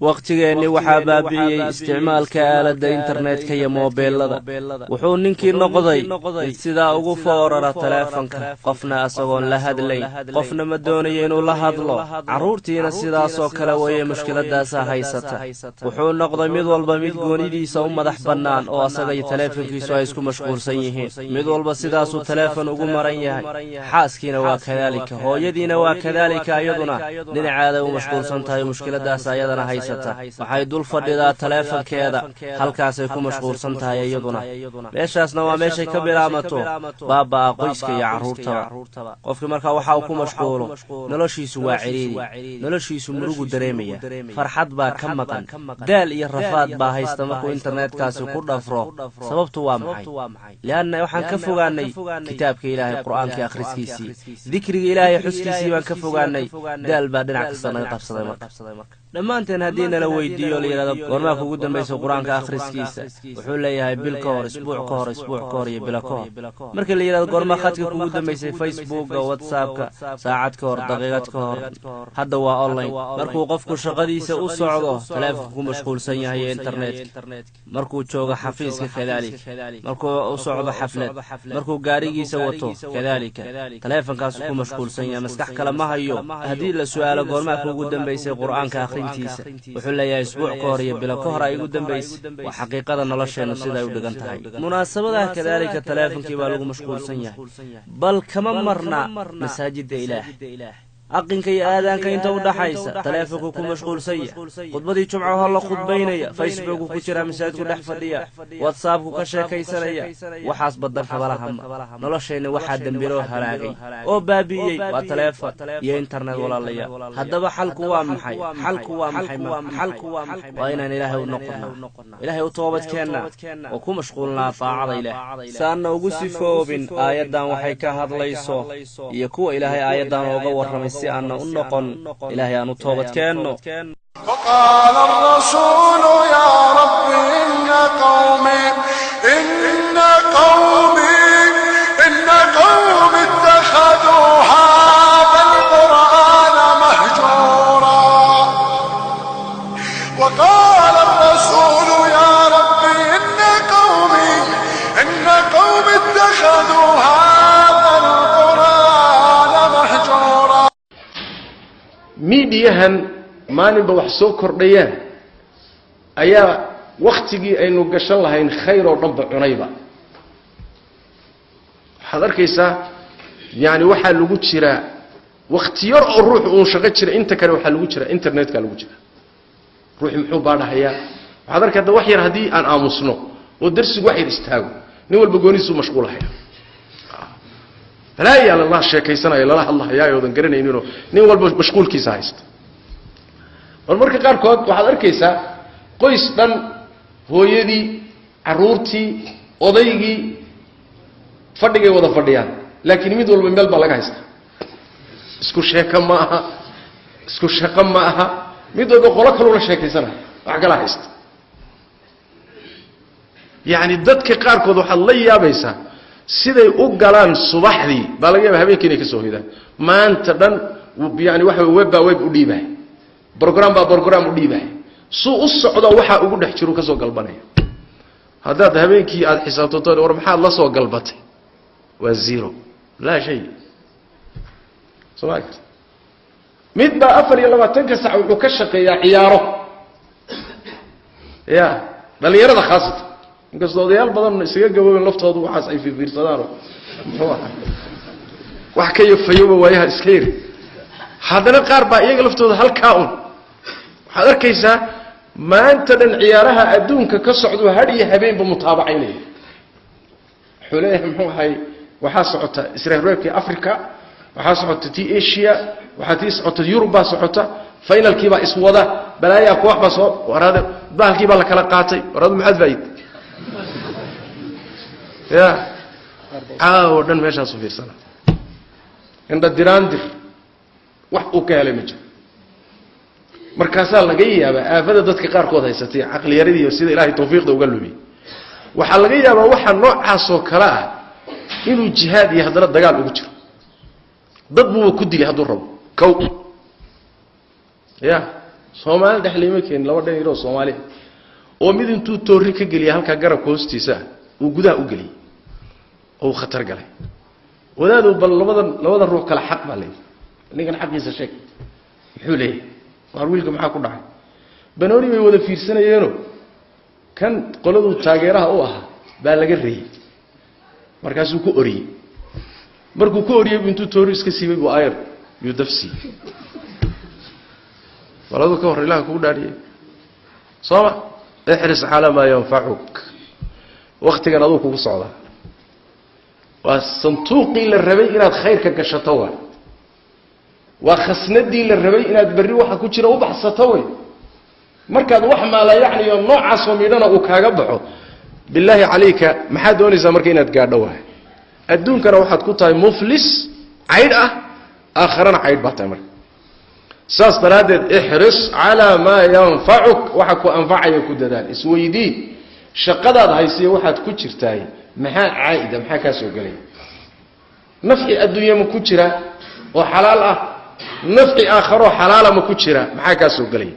Waqtigeenni waxaa baabi'iyey isticmaalka aaladda internetka iyo moobeelada. Wuxuu ninkii noqday mid sidaa ugu foorara taleefanka, qofna asagoon la hadlayn, qofna ma doonayo inuu la hadlo. Carruurtiina sidaasoo kale weeye, mushkiladaasaa haysata. Wuxuu noqday mid walba mid goonidiisa u madax bannaan oo asaga iyo taleefankiisu ay isku mashquulsan yihiin. Mid walba sidaasuu taleefon ugu maran yahay. Xaaskiina waa kadaalika, hooyadiina waa kadaalika, iyaduna dhinaceeday u mashquulsan tahay. Mushkiladaas ayadana haysata, waxay dul fadhidaa taleefankeeda, halkaasay ku mashquulsan tahay iyaduna. Meeshaasna waa meeshay ka bilaamato baaba'a qoyska iyo carruurtaba. Qofkii markaa waxa uu ku mashquulo, noloshiisu waa cidhiiri, noloshiisu murugu dareemaya, farxad baa ka maqan, daal iyo rafaad baa haysta markuu internetkaasi ku dhafro. Sababtu waa maxay? Lianna waxaan ka fogaanay kitaabka Ilaahay, Qur'aankii akhriskiisii, dikriga Ilaahay xuskiisii baan ka fogaanay. Daal baa dhinac kasta naga qabsaday. Marka dhammaanteen haddii nala weydiiyo, la yidhahdo goormaa kugu dambaysa Qur-aanka akhriskiisa, wuxuu leeyahay bil ka hor, isbuuc ka hor, isbuuc ka hor iyo bilo ka hor. Marka la yidhahdo goormaa khadka kugu dambaysay, Facebooka, WhatsAppka, saacad ka hor, daqiiqad ka hor. Hadda waa online. Markuu qofku shaqadiisa u socdo, taleefonka ku mashquulsan yahay ee internetka. Markuu joogo xafiiska kadaalika, markuu u socdo xaflad, markuu gaarigiisa wato kadaalika, taleefonkaasu ku mashquulsan yahay, maskax kale ma hayo. Haddii la su'aalo goormaa kugu dambaysay Qur-aanka akhrintiisa, wuxuu leeyahay isbuuc ka hor iyo bilo ka hor ay igu dambaysay. Waa xaqiiqada nolosheennu siday u dhigan tahay. Munaasabadaha kadaalika taleefonkii baa lagu mashquulsan yahay, bal kama marna masaajidda Ilaah. Aqinka iyo aadaanka inta u dhaxaysa taleefonku ku mashquulsan yahay. Khudbadii Jumcaho la khudbaynaya, Facebooku ku jiraa, masaajidku dhex fadhiya, WhatsAppku ka sheekaysanaya. Waxaas badan kabalahama. Nolosheenna waxaa dembiloo halaagay oo baabi'iyey waa taleefon iyo internet, walaalayaal. Haddaba xalku waa maxay? Xalku waa maxay? Xalku waa maxay? Waa inaan Ilaahay u noqonnaa, Ilaahay u toobadkeennaa oo ku mashquulnaa taacada Ilaah, saanna ugu sifoobin aayaddan waxay ka hadlayso iyo kuwa Ilaahay aayaddan ooga warramay, si aanna u noqon. Ilaahay aan u toobadkeenno. وقال الرسول يا رب إن قومي إن قومي إن قومي اتخذوا هذا القرآن مهجورا. وقال الرسول يا رب إن قومي إن قومي اتخذوا هذا القرآن مهجورا. Miidiyahan maalinba wax soo kordhayaan ayaa wakhtigii aynu gashan lahayn khayr oo dhanba cunayba. Waxaad arkaysaa, yaani waxaa lagu jiraa wakhti yar oo ruuxu uun shaqo jira, inta kale waxaa lagu jiraa internetka lagu jira. Ruuxu muxuu baadhahayaa? Waxaad arkay hadda wax yar haddii aan aamusno oo darsigu wax yar istaago, nin walba goonihiisuu mashquulahaya, balaayaa lala sheekaysanaya, lala hadlahayaa oodan garanayninoo nin walba mashquulkiisa haysta. Mar marka qaarkood waxaad arkaysaa qoys dhan, hooyadii, carruurtii, odaygii, fadhigay wada fadhiyaan, laakiin mid walba meel baa laga haysta. Isku sheeko ma aha, isku shaqo ma aha, mid walba qolo kaluu la sheekaysanaya, wax kala haysta. Yacni dadka qaarkood waxaad la yaabaysaa siday u galaan subaxdii, baa laga yaaba habeenkii inay ka soo hoydaan. Maanta dhan yani waxa web baa web u dhiibahay, program baa program u dhiibahay, suu u socdo waxaa ugu dhex jiru ka soo galbanaya. Haddaad habeenkii aada xisaabtato, war maxaad la soo galbatay? Waa zero, laa shay. Soo ma garta? Mid baa 24-ka sac wuxuu ka shaqeeyaa ciyaaro, ya dhallinyarada khaasatan, inkastoo odayaal badan isaga gaboobeen laftoodu waxaas ay fiirfiirsadaanoo muxuu ahaa wax ka yafayoba waayaha iska yiri. Haddana qaar baa iyaga laftooda halkaa un waxaad arkaysaa maanta dhan ciyaaraha adduunka ka socdo hadh iyo habeenba mutaabacaynaya. Wuxuu leeyahay muxuu ahay, waxaa socota israelreebkii Africa, waxaa socota tii Asia, waxaa tii socota Yurub baa socota, finalkii baa iswada, balaayaa koox baa soo waraade, bahalkii baa la kala qaatay. Waraado maxaad faa'id ya caawo dhan meeshaasu fiirsana, indha diraandir wax uu ka helay ma jiro. Markaasaa laga yaabaa aafada dadka qaarkood haysatay, caqliyaradii sida Ilaahay tawfiiqda uga lumiyey. Waxaa laga yaabaa waxaa noocaasoo kale ah inuu jihaad iyo haddana dagaal ugu jiro, dad buuba ku dilay hadduu rabo kow ya. Soomaali dhex layma keenin laba dhan yaroo Soomaali oo mid intuu toori ka geliyay halkaa garabka hoostiisa uu gudaha u geliyay oo uu khatar galay. Wadaadu bal labadan ruux kala xaq baa leeyahay. Ninkan xaqiisa sheeg. Muxuu leeyahay? Waar wiilka maxaa ku dhacay? Banooni bay wada fiirsanayeeno. Kan qoladu taageeraha u ahaa baa laga reeyay. Markaasuu ku oriyay. Markuu ku oriyay intuu toori iska siibay buu ayar yuu dafsi. Waladu ka hor Ilaaha kugu dhaariyay. Sooma ihris ala ma yanfa'uk. Waqtigan aduu kugu socda. Waa santuuqii la rabay inaad khayrka gashato waa. Waa khasnadii la rabay inaad barri waxa ku jira u baxsato way. Markaad wax maalayacni oo noocaas oo midhana uu kaaga baxo billahi alayka maxaa doonaysaa marka inaad gaadho waay. Adduunkana waxaad ku tahay muflis cayd ah, aakharana cayd baa tahay marka. Saas daraaddeed ihris ala ma yanfa'uk, waxa ku anfacaya ku dadaal. Isweydii shaqadaad haysiyo waxaad ku jirtaay maxaa caayida, maxaa ka soo galay? Nafci adduunyo ma ku jira oo xalaal ah? Nafci aakharo xalaala ma ku jira? Maxaa ka soo galay?